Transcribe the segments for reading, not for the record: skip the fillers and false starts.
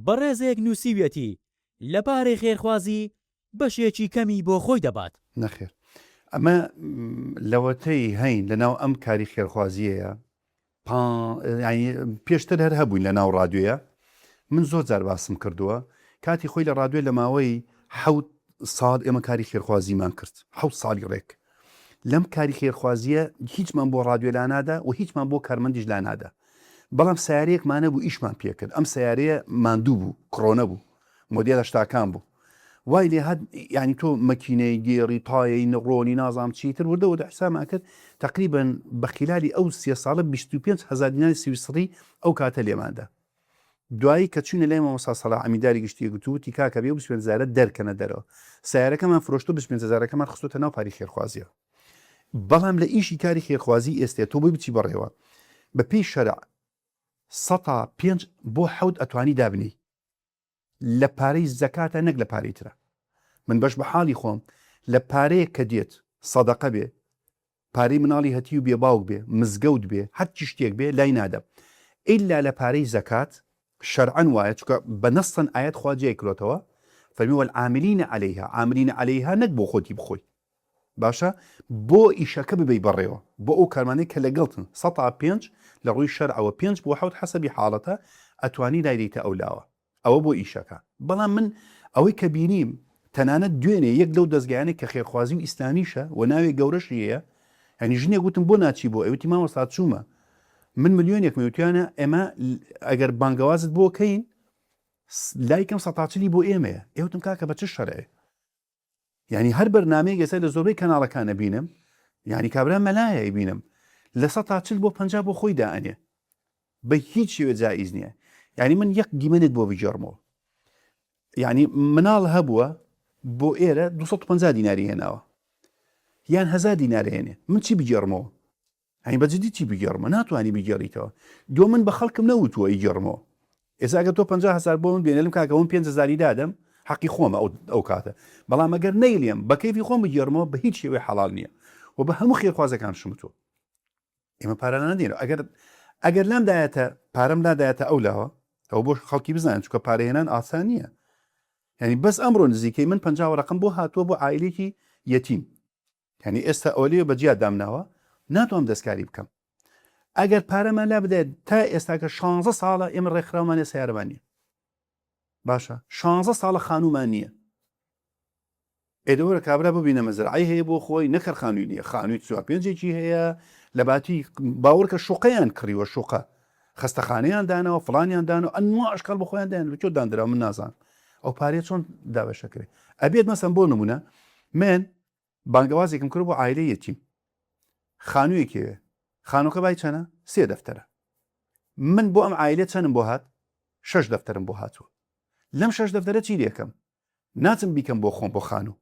بەڕێزێک نووسیویەتی لە پارەی خێرخوازی بەشێکی کەمی بۆ خۆی دەبات. نەخێر ئەمە لەوەتەی هەین لەناو ئەم کاری خێرخوازیەیە پێشتر هەر هەبووین لە ناو ڕادیۆیە من زۆر جار باسم کردووە کاتی خۆی لە ڕادیۆ لە ماوەی حەوت ساڵ ئێمە کاری خێرخوازیمان کرد حەوت ساڵی ڕێک لەم کاری خێرخوازیە هیچمان بۆ ڕادیۆ لانادا و هیچمان بۆ کارمەندیش لانادا بەڵام سیارەیەکمانە بوو ئیشمان پێکرد ئەم سیارەیە ماندوو بوو کڕۆنە بوو مۆدێلە شتاکان بوو وای لێ هات یانی تۆ مەکینەی گێڕی تایەی نڕۆنی نازانم چی تر وردە وردە حسابمان کرد تقریبا بە خلالی ئەو سێ ساڵە 25 هەزار دیناری سویسڕی ئەو کاتە لێماندا دوایی کە چوینە لای مامۆستا سەڵاح ئەمینداری گشتی گوت وتی کاکە بێ 25 هەزارە دەرکەنە دەرەوە سیارەکەمان فرۆشتو 25 هەزارەکەمان خستۆتە ناو پاری خێرخوازیەوە بەڵام لە ئیشی کاری خێرخوازی ئێستێ تۆ بۆی بچی بەڕێوە بە پێی شەرع سەتا پێنج بۆ حەوت ئەتوانی دابنێی لە پارەی زەکاتە نەک لە پارەی ترە من بەش بە حاڵی خۆم لە پارەیەک کە دێت سەدەقە بێ پارەی مناڵی هەتیو بێ باوک بێ مزگەوت بێ هەرچی شتێک بێ لای نادەم ئیلا لە پارەی زەکات شەرعەن وایە چونکە بە نەسەن ئایەت خوا جیای کرۆتەوە فەرمی والعاملین علیها عاملین علیها نەک بۆ خۆتی بخۆی باشە بۆ ئیشەکە ببەی بەڕێوە بۆ ئەو کارمانەی کە لەگەڵتن سەتا پێنج لە ڕووی شەرعەوە پێنج بۆ حەوت حەسەبی حاڵەتە ئەتوانی لایدەیتە ئەو لاوە ئەوە بۆ ئیشەکە بەڵام من ئەوەی کە بینیم تەنانەت دوێنێ یەک لەو دەزگایانەی کە خێرخوازی و ئیسلامیشە و ناوێ گەورەشی هەیە یعنی ژنێک وتم بۆ ناچی بۆ ئەوتی مامۆستا چوومە من ملیۆنێکم وتیانە ئێمە ئەگەر بانگەوازت بۆ کەین لای کەم سەتاچلی بۆ ئێمەیە ئێوتم کاکە بە چ شەرعێ یانی هەر بەرنامەیەک ئێستا لە زۆربەی کەناڵەکان ئەبینم یانی کابرا مەلایە ئەیبینم 40% بۆ 50 بۆ خۆی دائەنێ بە هیچ شێوێ جائیز نییە یعنی من یەک دیمەنت بۆ بگێڕمەوە یعنی مناڵ هەبووە بۆ ئێرە 250 دیناری هێناوە یان هزار دینار هێنێ من چی بگێڕمەوە ئەی بە جدی چی بگێڕمە ناتوانی بیگێڕیتەوە دو من بە خەڵکم نەوتووە ئیگێڕمەوە ئێستا ئەگەر تۆ 50 هەزار بۆ من بێنێلم کاکە من 5 هەزاری دادەم حەقی خۆمە ئەو ئەو کاتە بەڵام ئەگەر نەیلێم بە کەیفی خۆم بگێڕمەوە بە هیچ شێوەی حەڵال نییە و بە هەموو خێرخوازەکان شمتووە ئێمە پارە نادێن ئەگەر ئەگەر لام دایەتە پارەم لادایەتە ئەو لاوە ئەو بۆ خەڵکی بزانن چونکە پارەهێنان ئاسان نییە یعنی بەس ئەمڕۆ نزیکەی من 50 وەرەقم بۆ هاتووە بۆ عائلێکی یەتیم یانی ئێستا ئۆلیۆ بە جیا دامناوە ناتوانم دەستکاری بکەم ئەگەر پارەمان لا بدەێت تا ئێستاکە 16 ساڵە ئێمە ڕێکخراومان نیە سیارەمان نییە باشە 16 ساڵە خانومان نییە ئێدەوەرە کابرا ببینە مەزرعی هەیە بۆ خۆی نەکەر خانووی نییە خانووی چوار پێنجێکی هەیە لە باتی باوەڕکە شوقەیان کڕیوە شوقە خەستەخانەیان داناوە فڵانیان دانەوە ئەنوا ئەشکال بۆ خۆیان دایان لە داندرا من نازان ئەو پارەیە چۆن دابەشەکرێ ئەبێت مەسەن بۆ نمونە من بانگەوازێکم کرد بۆ عایلەی یەتیم خانوویەکی هەیە خانووەکە بای چەنە سێ دەفتەرە من بۆ ئەم عایلە چەنم بۆ هات شەش دەفتەرم بۆ هاتووە لەم شەش دەفتەرە چی لێکەم ناچم بیکەم بۆ خۆم بۆ خانوو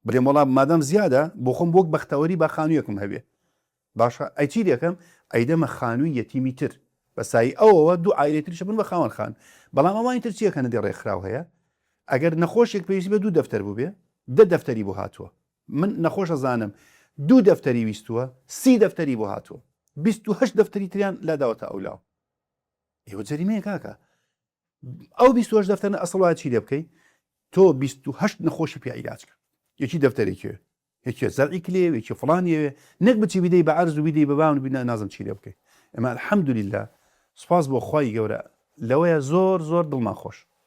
بڵێم وەڵا مادام زیادە بۆ خۆم وەک بەختەوەری با خانوویەکم هەبێ باشە ئەی چی لێکەم ئەیدەمە خانووی یەتیمی تر بە سایی ئەوەوە دوو عایلەی تریش بن بە خاوەن خان بەڵام ئەوانی تر چیەکەن دێ ڕێکخراو هەیە ئەگەر نەخۆشێک پێویستی بە دوو دەفتەر بووبێ دە دەفتەری بۆ هاتووە من نەخۆشە زانم دوو دەفتەری ویستووە سی دەفتەری بۆ هاتووە 28 دەفتەری تریان لاداوەتە ئەولاوە ئێوە جەریمەیە کاکە ئەو 28 دەفتەرە ئەسڵ وایە چی لێ بکەی تۆ 28 نەخۆشی پێ عیلاج کە یەکی دەفتەرێکێ یەکێ زەرعی کلێ یەکی فڵان یەوێ نەک بچی بیدەی بە عەرز و بیدەی بە باون بینا نازم چی لێ بکەی ئێمە الحمدلله سوپاس بۆ خوای گەورە لەوەیە زۆر زۆر دڵمان خۆش.